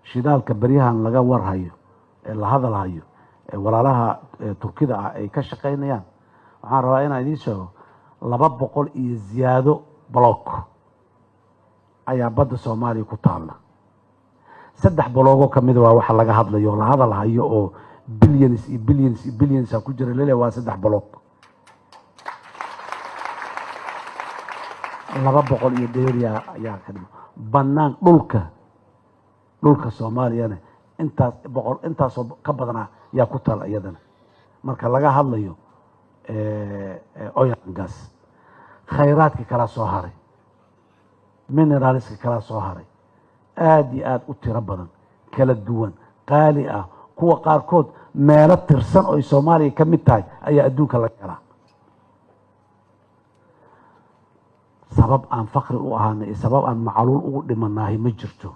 Shidaalka beryahan laga warhayo ee la hadalhayo ee walaalaha Turkida ah ay ka shaqaynayaan, waxaan rabaa inaan idiin sheego 200 iyo ziyaado block ayaa badda Soomaaliya ku taalla. Saddex block-oo kamida waa waxa laga hadlayo oo la hadalhayo oo billions iyo billions iyo billions ku jira lele. Waa saddex block, 200 iyo dheeriya ayaa ka dhima bannaan dhulka Soomaaliyana. Intaas boqol, intaasoo ka badanaa yaa ku taal iyadana. Marka laga hadlayo oil and gas, khayraadka kalaa soo haray, mineralska kalaa soo haray, aada iyo aada u tiro badan, kala duwan, qaali ah. Kuwa qaarkood meelo tirsan oo ay Soomaaliya ka mid tahay ayaa adduunka laga helaa. Sabab aan fakri u ahaanay iyo sabab aan macaluul ugu dhimanahay ma jirto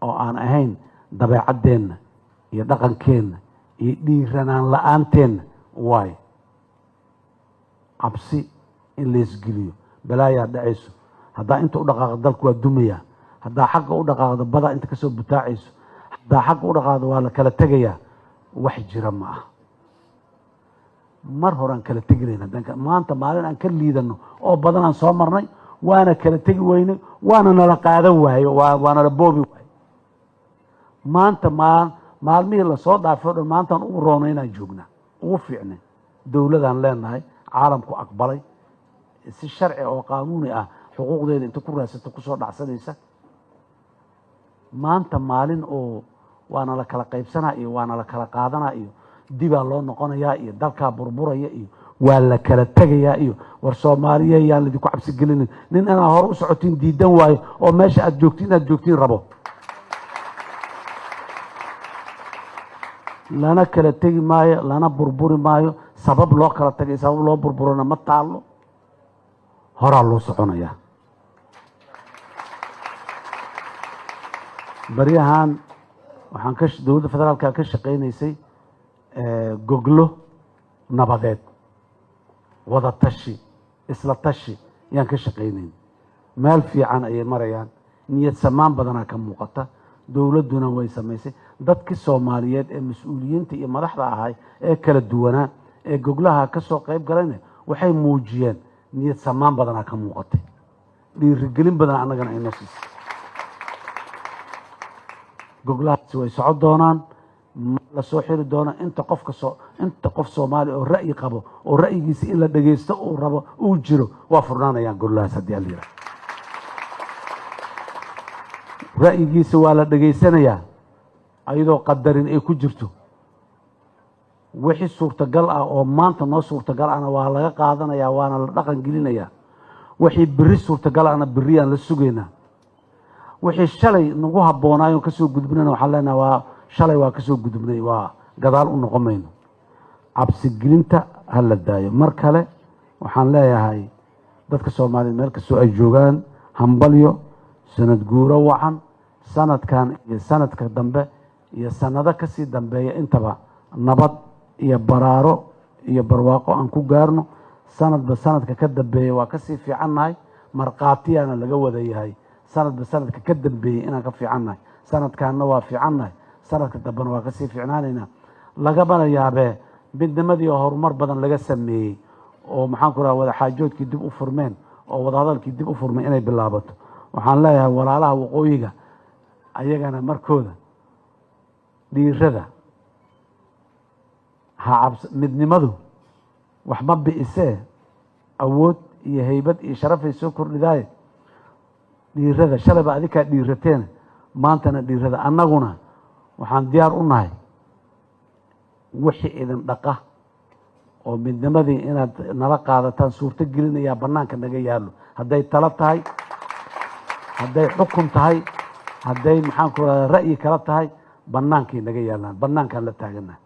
oo aan ahayn dabeecaddeenna iyo dhaqankeenna iyo dhiiranaan la-aanteenna. Waayo, cabsi in laysgeliyo, balaayaa dhacayso, haddaa inta u dhaqaaqdo dalku waa dumayaa, haddaa xagga u dhaqaaqdo badaa inta kasoo butaacayso, haddaa xagga u dhaqaaqdo waa la kala tegayaa, wax jira ma ah. Mar horaan kala tegi layn haddaan maanta maalin aan ka liidano oo badan aan soo marnay, waana kala tegi weynay, waana nala qaadan waayo, waa nala boobi waayo. Maanta maalmihii lasoo dhaafay o dhan maantaan ugu roonay inaan joognaa, ugu fiicnay. Dowladaan leenahay caalamku aqbalay, si sharci oo qaanuuni ah xuquuqdeeda inta ku raadsato kusoo dhacsanaysa. Maanta maalin oo waana la kala qaybsanaa iyo waana la kala qaadanaa iyo dibaa loo noqonayaa iyo dalkaa burburaya iyo waa la kala tegayaa iyo war Soomaaliya yaan laidinku cabsi gelinin. Nin inaad hore u socotiin diidan waayo oo meesha aad joogtiin inaad joogtiin rabo. Lana kala tegi maayo, lana burburi maayo. Sabab loo kala tagay, sabab loo burburona ma taallo. Horaa loo soconayaa. Baryahan waxaan ka dowladda federaalka ka shaqaynaysay goglo nabadeed, wada tashi, isla tashi yaan ka shaqaynayn. Meel fiican ayay marayaan, niyad samaan badanaa ka muuqata. Dowladduna way samaysay dadkii Soomaaliyeed ee mas-uuliyiinta iyo madaxda ahay ee kala duwanaa ee goglaha ka soo qayb galayna waxay muujiyeen niyad samaan badanaa ka muuqatay, dhiirigelin badan annagana aynoo siisay. Goglahaasi way socon doonaan, ma la soo xiri doona inta qofka soo inta qof Soomaali oo ra'yi qabo oo ra'yigiisa in la dhagaysto uu rabo uu jiro, waa furnaanayaan goglahaas haddii ala yidhaha. Ra'yigiisa waa la dhegaysanayaa ayadoo qadarin ay ku jirto. Wixii suurtagal ah oo maanta noo suurtagal ahna waa laga qaadanayaa, waana la dhaqan gelinayaa. Wixii berri suurtagal ahna berriyaan la sugaynaa. Wixii shalay nagu habboonaayoo kasoo gudbinana waxaan leenahay waa shalay, waa kasoo gudubnay, waa gadaal u noqon mayno. Cabsigelinta ha la daayo. Mar kale waxaan leeyahay dadka Soomaaliyeed meel kastoo ay joogaan, hambalyo, sanad guuro wacan. Sanadkan iyo sanadka dambe iyo sanado kasii dambeeya intaba nabad iyo baraaro iyo barwaaqo aan ku gaarno. Sanadba sanadka ka dambeeya waa kasii fiicannahay, markhaatiyaana laga wada yahay sanadba sanadka ka dambeeyey inaan ka fiicannahay. Sanadkaanna waa fiicannahay, sanadka dambena waa kasii fiicnaanaynaa. Lagamana yaabee midnimadii oo horumar badan laga sameeyey oo maxaan ku raha wadaxaajoodkii dib u furmeen oo wadahadalkii dib u furmay inay bilaabato. Waxaan leeyahay walaalaha waqooyiga ayagana markooda dhiirada ha cabs. Midnimadu wax ma bi'isee, awood iyo haybad iyo sharafay soo kordhidaaye. Dhiirada, shalayba adikaa dhiirateena, maantana dhiirada. Annaguna waxaan diyaar u nahay wixii idin dhaqa oo midnimadii inaad nala qaadataan suurto gelinayaa bannaanka naga yaallo, hadday talo tahay, hadday xukun tahay, hadday maxaan ku rahda ra'yi kala tahay, bannaankay naga yaallaan, bannaankaan la taaganahay.